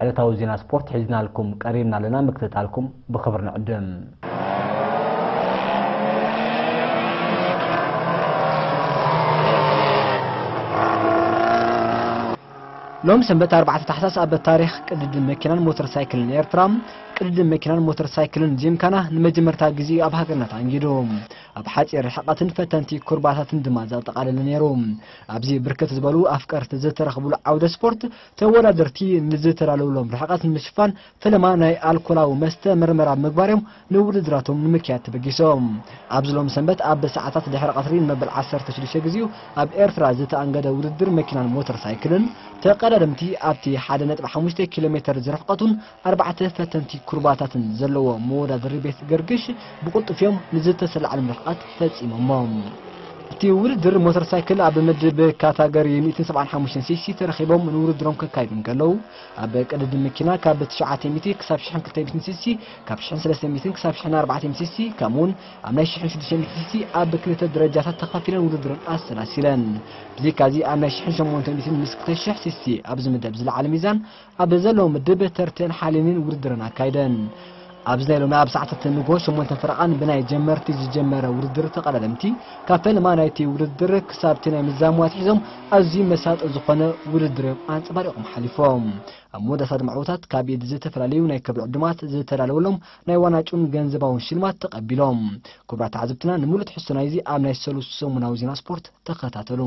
ዕለታዊ ዜና ስፖርት ሒዝናልኩም ቀሪብና ኣለና። ምክትታልኩም ብኽብሪ ንዕድም። ሎም ሰንበት ኣርባዕተ ታሕሳስ ኣብ ታሪኽ ቅድድም መኪናን ሞተር ሳይክልን ኤርትራ፣ ቅድድም መኪናን ሞተር ሳይክልን ጂምካና ንመጀመርታ ግዜ ኣብ ሃገርና ተኣንጊዱ። ኣብ ሓጺር ርሕቐትን ፈተንቲ ኩርባታትን ድማ ዘጠቓለለ ነይሩ። ኣብዚ ብርክት ዝበሉ ኣፍቀርቲ ዝተረኽብሉ ዓውደ ስፖርት፣ ተወዳደርቲ ንዝተላለውሎም ርሕቐት ንምሽፋን ፈለማ ናይ ኣልኮላዊ መስተ ምርመራ ብምግባር እዮም ንውድድራቶም ንምክያድ ተበጊሶም። ኣብዚ ሎም ሰንበት ኣብ ሰዓታት ድሕሪ ቀትሪ ንመበል ዓሰርተ ሽዱሽተ ግዜኡ ኣብ ኤርትራ ዝተኣንገደ ውድድር መኪናን ሞተር ሳይክልን፣ ተቐዳደምቲ ኣብቲ ሓደ ነጥቢ ሓሙሽተ ኪሎ ሜተር ዝርሕቀቱን ኣርባዕተ ፈተንቲ ኩርባታትን ዘለዎ መወዳደሪ ቤት ገርግሽ ብቕልጡፍ እዮም ንዝተሰላዕሎም ርሕቀት ፈጺሞሞ። እቲ ውድድር ሞተር ሳይክል ኣብ ምድብ ካታገሪ ሚእትን ሰብዓን ሓሙሽተን ሲሲ ተረኺቦም ንውድድሮም ከካይዱ እንከለዉ፣ ኣብ ቅድድም መኪና ካብ ትሽዓተ ሚእቲ ክሳብ ሽሕን ክልተ ሚእትን ሲሲ፣ ካብ ሽሕን ሰለስተ ሚእትን ክሳብ ሽሕን ኣርባዕተ ሚእትን ሲሲ፣ ከምኡውን ኣብ ናይ ሽሕን ሽዱሽተ ሚእትን ሲሲ ኣብ ክልተ ደረጃታት ተኸፋፊለን ውድድረን ኣሰላሲለን። ብዘይካዚ ኣብ ናይ ሽሕን ሸሞንተ ሚእትን ምስ ክልተ ሽሕ ሲሲ ኣብ ዝምደብ ዝለዓለ ሚዛን ኣብ ዘለዎ ምድብ ተርተን ሓሊንን ውድድረን ኣካይደን። ኣብዚ ናይ ሎሚ ኣብ ሰዓታት ንግሆ ሸሞንተ ፈረቓን ብናይ ጀመርቲ ዝጀመረ ውድድር ተቐዳደምቲ ካብ ፈለማ ናይቲ ውድድር ክሳብቲ ናይ ምዛሙ ኣትሒዞም ኣዝዩ መሳጢ ዝኾነ ውድድር እዮም ኣንጸባሪቖም ሓሊፎም። ኣብ መወዳእታ ድማ ዕዉታት ካብ ኢድ ዝተፈላለዩ ናይ ክብሪ ዕዱማት ዝተዳለወሎም ናይ ዋንጫን ገንዘባውን ሽልማት ተቐቢሎም። ክቡራት ተዓዘብትና፣ ንምሉእ ትሕዝቶ ናይዚ ኣብ ናይ ሰሉስ ሰሙናዊ ዜና ስፖርት ተኸታተሉ።